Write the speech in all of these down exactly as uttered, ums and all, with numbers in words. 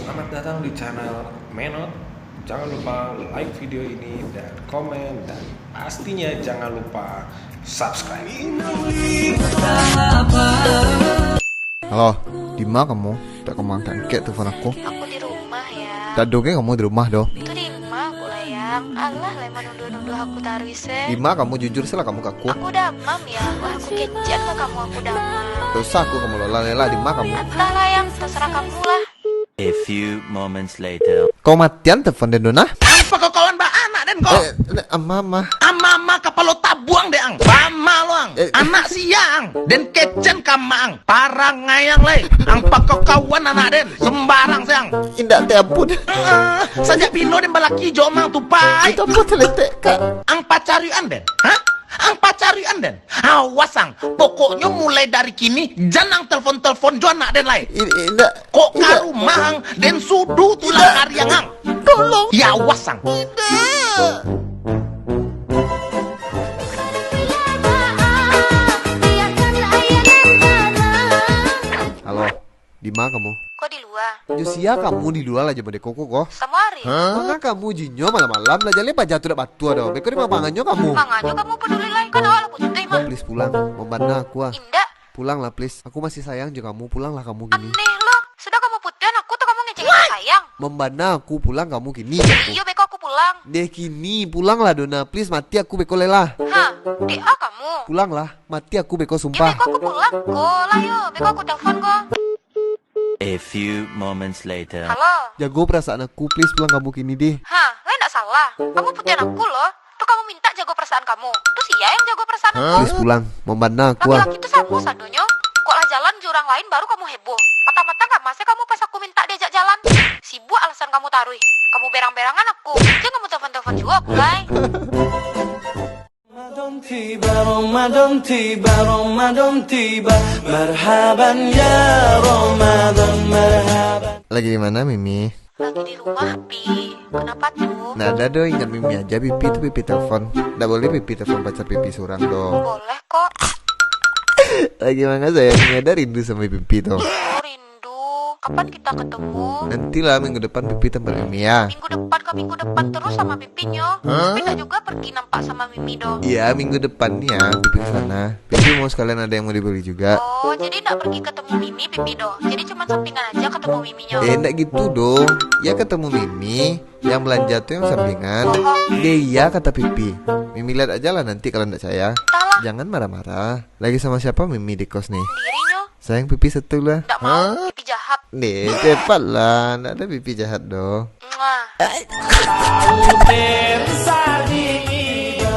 Selamat datang di channel Menot. Jangan lupa like video ini dan komen, dan pastinya jangan lupa subscribe. Halo, di ma kamu? Tak kamu angkek-angkek telepon aku. Aku di rumah, Yang. Tak ado kamu di rumah doh. Itu di ma aku lah, Yang. Alah, lai manuduah-nuduah aku taruih se. Di ma kamu? Jujur se lah kamu ka aku. Aku damam, Yang. Wah, aku kecekan ka kamu, aku damam. Tak usah aku kamu lola lela, di ma kamu? Antahlah, Yang, terserah kamu lah. A few moments later. Kau matian telepon den, Dona? Ang pakakawan baanak den ko? Eh, ne, ama, ama. Ama-ama kapalo tabuang dek ang. Bama lo ang. Eh. Anak sia ang. Den kecekan ka ama ang. Parangai ang lai. Ang pakakawan anak den. Sembarang se ang. Indak te ampun. Eh, sajak bilo den balaki jo mang tu, pai? Itu apa teletek, Kak? Ang pacarian den? Ha? Ang pacarian den? Awas ang. Pokoknyo mulai dari kini, jan ang telepon-telepon jo anak den lai. I-, indak. Kok ka rumah ang, den suduah tulang kariang ang. Tolong. Ya, awas ang. Indak. Halo, di ma kamu? Ko di lua. Jo sia kamu di lua lah, jo Bande Koko ko? Samo ari. Manga kamu jinyo malam-malam lah, jaleh paja tu dak batua doh. Beko di ma pangannyo kamu? Manganyo kamu paduli lai, kan awak lah putuih mah. Please pulang, mambana aku ah. Indak. Pulanglah, please. Aku masih sayang jo kamu. Pulanglah kamu kini. Aneh lo. Sudah kamu putihan aku tu, kamu ngecek-ngecek sayang. Mambana aku, pulang kamu kini, aku. Iyo, beko aku pulang. Deh kini, pulanglah, Dona. Please, mati aku beko lela. Ha, dek a kamu. Pulanglah, mati aku beko, sumpah. Beko aku pulang ko. Lah yo, beko aku telepon ko. A few moments later. Halo. Jago perasaan aku, please, pulang kamu kini deh. Ha, lai ndak salah. Kamu putihan aku lo. Tu kamu minta jago perasaan kamu. Tu sia yang jago perasaan aku. Please pulang, mambana aku ah. Laki-laki tu samo sadonyo. Kok lah jalan jo urang lain, baru kamu heboh. Patah mata nggak masih kamu pas aku minta diajak jalan. Sibuk alasan kamu taruih. Kamu berang-berangan aku. Jan kamu telepon-telepon juo aku, lai. Ramadan tiba, Ramadan tiba, Ramadan tiba. Marhaban ya Ramadan, marhaban. Lagi di mana, Mimi? Lagi di rumah, Pi. Kenapa tuh? Nada doh, ingat Mimi aja, Pipi tu Pipi telepon. Ndak boleh Pipi telepon pacar Pipi surang doh. Boleh kok. Lagi manga sayangnya, dah rindu sama Pipi tuh. Oh, rindu. Kapan kita ketemu? Nantilah minggu depan Pipi tempat Mimi ya. Minggu depan ke minggu depan terus sama Pipinyo. Hah? Pipi tak juga pergi nampak sama Mimi doh. Iya, minggu depan nih ya, Pipi ke sana. Pipi mau sekalian ada yang mau dibeli juga. Oh, jadi ndak pergi ketemu Mimi, Pipi doh. Jadi cuma sampingan aja ketemu Miminyo. Eh, ndak gitu doh. Ya ketemu Mimi, yang belanja tuh yang sampingan. Oh. Deh, iya kata Pipi. Mimi lihat aja lah nanti kalau ndak percaya. Entahlah. Jangan marah-marah. Lagi sama siapa Mimi di kos nih? Sendiri nyo. Sayang, Pipi satu lah. Ndak mau, Pipi jahat. Nih, cepatlah. Ndak ada Pipi jahat doh. Muah.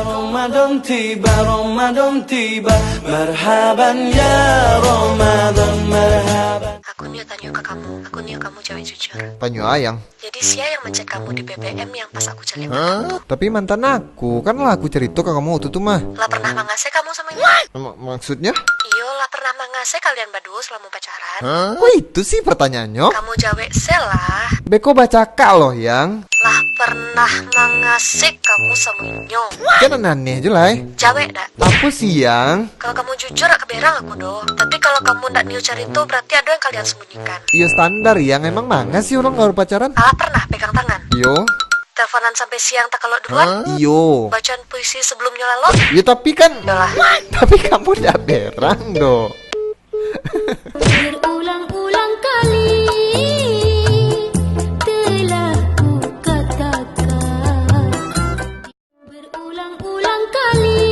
Ramadan tiba, Ramadan tiba, marhaban ya Ramadan, marhaban. Aku nio tanyo ka kamu, aku nio kamu jawek jujur. Tanyo a, Yang. Jadi sia yang mecek kamu di B B M yang pas aku caliak mantan tu? Tapi mantan aku, kan lah aku carito ka kamu waktu tu mah. Lah pernah manga se kamu samo inyo? Ma-, maksudnya? Iyo, lah pernah manga se kalian baduo salamo pacaran? Kok itu sih pertanyaannyo? Kamu jawek se lah. Beko bacakak lo, Yang. Lah pernah manga se kamu samo inyo? Kan aneh-aneh je lah, eh. Jawek dak? Apo sih, Yang? Kalau kamu jujur, dak ka berang aku doh. Tapi kalau kamu ndak nio carito, berarti ado yang kalian sembunyikan. Iyo standar, Yang. Emang manga sih urang kalau pacaran? Alah pernah pegang tangan? Iyo. Teleponan sampai siang takalok duluan? Iyo. Bacaan puisi sebelumnyo lalok? Iyo, tapi kan. Iyolah. Tapi kamu ndak berang doh. Berulang-ulang kali telah kukatakan. Berulang-ulang kali.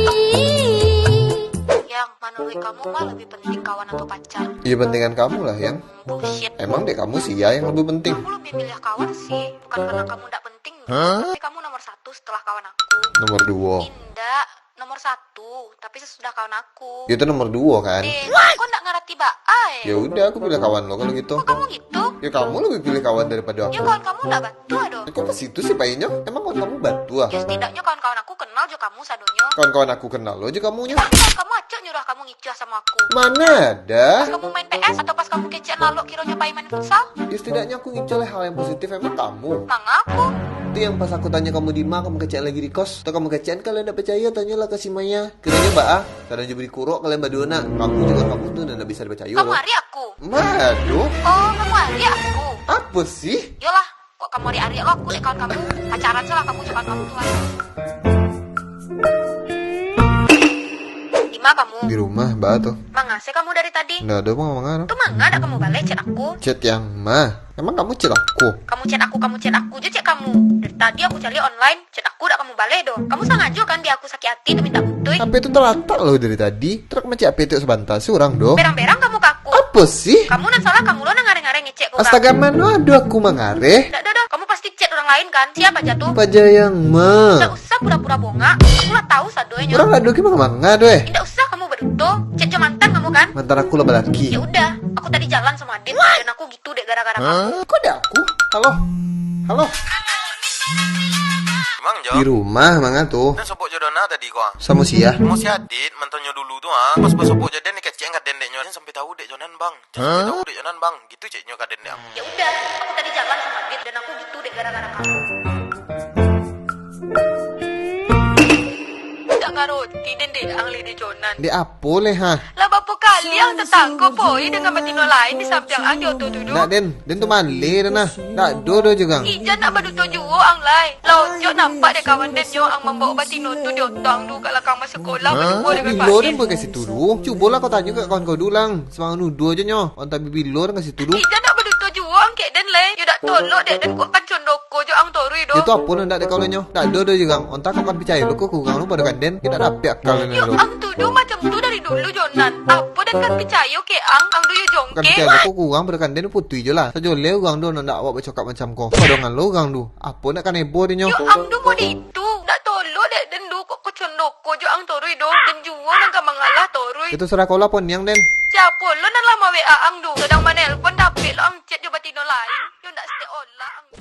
Yang, manuruik kamu mah lebih penting kawan atau pacar? Iyo, pentingan kamu lah, Yang. Bullshit. Emang dek kamu sia yang lebih penting? Aku lebih milih kawan sih, bukan karena kamu ndak penting. Hah? Tapi kamu nomor satu setelah kawan aku. Nomor duo. Indak, nomor satu, tapi sesudah kawan aku. Itu nomor duo kan? Eh, kok ndak ngarati baa, eh? Ya udah, aku pilih kawan lo kalau gitu. Kok kamu gitu? Ya kamu lebih pilih kawan daripada aku. Ya kawan kamu ndak batua doh. Ya, kok ke situ sih painyo? Emang kawan kamu batua? Ya setidaknyo kawan-kawan aku kenal jo kamu sadonyo. Kawan-kawan aku kenal lo jo kamunyo. Tapi kawan kamu acok nyuruh kamu ngicuah samo aku. Mana ada? Pas kamu main P S atau pas kamu kecekan lalok kironyo pai main futsal? Ya setidaknyo aku ngicuah lah hal yang positif, emang kamu. Manga aku? Itu yang pas aku tanyo kamu di ma, kamu kecekan lagi di kos. Atau kamu kecekan, kalau ndak percaya, tanyolah ka si Maya. Kironyo baa? Kadang jo bari kurok kalian baduo nak. Kamu jo kawan kamu tu ndak bisa dipercayo. Kamu doh. Ari aku? Mado. Oh, kamu ari aku? Apa? Apo sih? Yolah, kok kamu ariak-ariak lo aku dek kawan kamu. Pacaran salah kamu jo kawan kamu tu, ai. Di ma kamu? Di rumah, ba tu. Manga se kamu dari tadi? Ndak ado manga-manga tu. Tu manga dak kamu baleh chat aku? Chat yang ma? Emang kamu chat aku? Kamu chat aku, kamu chat aku jo chat kamu. Dari tadi aku cari online, chat aku dak kamu baleh doh. Kamu sangajo kan bia aku sakik ati tu minta putuih? H P tu talatak lo dari tadi. Taruih mancek H P tu sabanta surang doh. Berang-berang kamu ka aku. Apo sih? Kamu nan salah, kamu lo nan ngareh-ngareh ngecek ko ka aku. Astaga, mano ado aku mangareh? Dak ado doh, kamu pasti chat urang lain kan? Sia paja tu? Paja yang ma? Dak usah pura-pura bongak. Aku lah tahu sadonyo. Urang dak ado ki manga-manga tu, eh. Indak usah kamu baduto. Chat jo mantan kamu kan? Mantan aku lah balaki. Ya udah, aku tadi jalan sama Adit dan aku gitu dek gara-gara kamu. Kok dek aku? Halo? Halo? Mang Jo. Di rumah, manga tu. Den sobok jo Dona tadi ko, ah. Samo sia? Samo si Adit, mantan nyo dulu tu, ah. Pas basobok jo den, kecek ka den dek nyo. Den sampai tahu dek Jonan, Bang. Jan sampai tahu dek Jonan, Bang. Gitu cek nyo ka den dek ang. Ya udah, aku tadi jalan sama Adit dan aku gitu dek gara-gara kamu. Dak ngaroti den dek ang lai dek Jonan. Dek apo leh, ha? Lah bapo kali ang tatangkok poi dengan batino lain di sampiang ang di oto tu doh? Ndak, den. Den tu maleh dah nah. Ndak ado doh jo ang. Ijan nak baduto juo ang lai. Lah ojok nampak dek kawan den nyo ang mambaok batino tu di oto ang tu ka lakang basakolah baduo dengan Pak Din. Bilo den poi ka situ doh? Cubolah kau tanyo ka kawan kau dulu ang. Sumangaik nuduah jo nyo. Antah bilo den ka situ doh. Ijan nak baduto juo ang kek den lai. Yo dak tolok dek den kok kan condoko jo ang toruih doh. Yo tu apo nan ndak dek kau lai nyo? Ndak ado doh jo ang. Antah kau kan picayo lo ko ka urang lo pado kan den. Kito dapek akal den lo. Yo ang tu doh macam tu dari dulu Jonan. Apo den kan picayo kek ang? Ang doh yo jongkek. Kan picayo lo ko ka urang pado kan den putuih jo lah. Sajo leh urang doh nan ndak awak bacokak macam ko. Pado kan lo urang doh. Apo nak kanai bo dek nyo? Yo, ang tu mode itu. Ndak tolok dek den doh, kok kocondoko jo ang toruih doh. Den juo nan ka mangalah toruih. Itu surah kolah poniang den. Siapo lo nan lah ma-W A ang doh? Sadang manelpon dapek lo ang chat jo batino lain. Yo ndak stek olah ang tu.